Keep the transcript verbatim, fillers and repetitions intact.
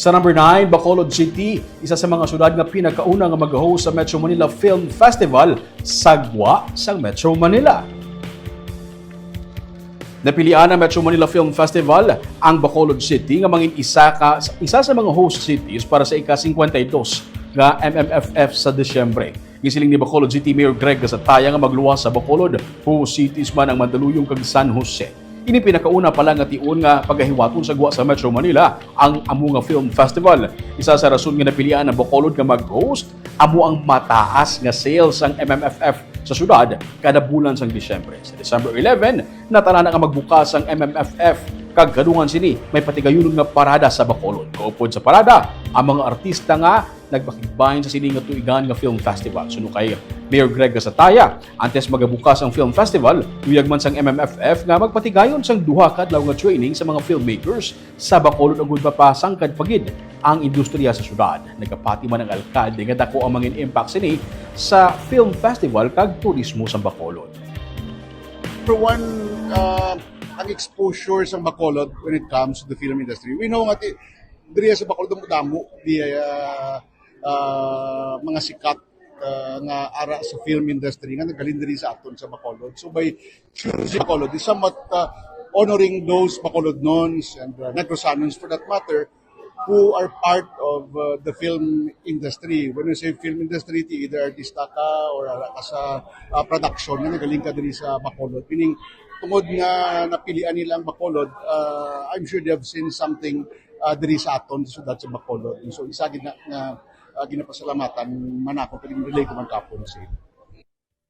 Sa number nine, Bacolod City, isa sa mga syudad nga pinakauna nga mag-host sa Metro Manila Film Festival sa gwa sang Metro Manila. Napilian ang Metro Manila Film Festival ang Bacolod City nga mangin isa ka isa sa mga host cities para sa ika-singkwenta y dos nga M M F F sa Disyembre. Gisiling ni Bacolod City Mayor Greg Gasataya nga magluwas sa Bacolod, host cities man ang Mandaluyong kag San Jose. Ini pinakauna pa lang nga tion nga pagahiwaton sa gwa sa Metro Manila ang amo nga film festival. Isa sa rason nga napilian ang Bacolod nga mag-host amo ang mataas nga sales sang M M F F sa syudad kada bulan sang Disyembre. Sa December eleven, natala na nga magbukas ang M M F F, kag kadungan sini may patigayunon nga parada sa Bacolod. Kaupod sa parada, ang mga artista nga nagpakigbahin sa sini nga tuigan nga film festival. Suno kay Mayor Greg Gasataya, antes magabukas ang film festival, luyag man sang M M F F nga magpatigayon sang duha ka adlaw nga training sa mga filmmakers sa Bacolod agud mapasangkad pa gid ang industriya sa syudad. Nagapati man ang alkalde nga dako ang mangin impact sini sa film festival kag turismo sa Bacolod. Number one, uh, ang exposure sa Bacolod when it comes to the film industry. We know nga ti, diri sa Bacolod damo-damo di uh, uh, mga sikat uh, nga ara sa film industry nga naghalin diri sa aton sa Bacolod. So by choosing Bacolod is somewhat uh, honoring those Bacolodnons and uh, Negrosanons for that matter who are part of uh, the film industry. When we say film industry, ti either artista ka or ara ka sa uh, production nga nagaling ka diri sa Bacolod. Meaning, tungod nga napilian nila ang Bacolod, uh, I'm sure they have seen something uh, diri sa aton sa syudad sa Bacolod. So isa gid na, na uh, ginapasalamatan man ako kay relay ko man kapon sa ila.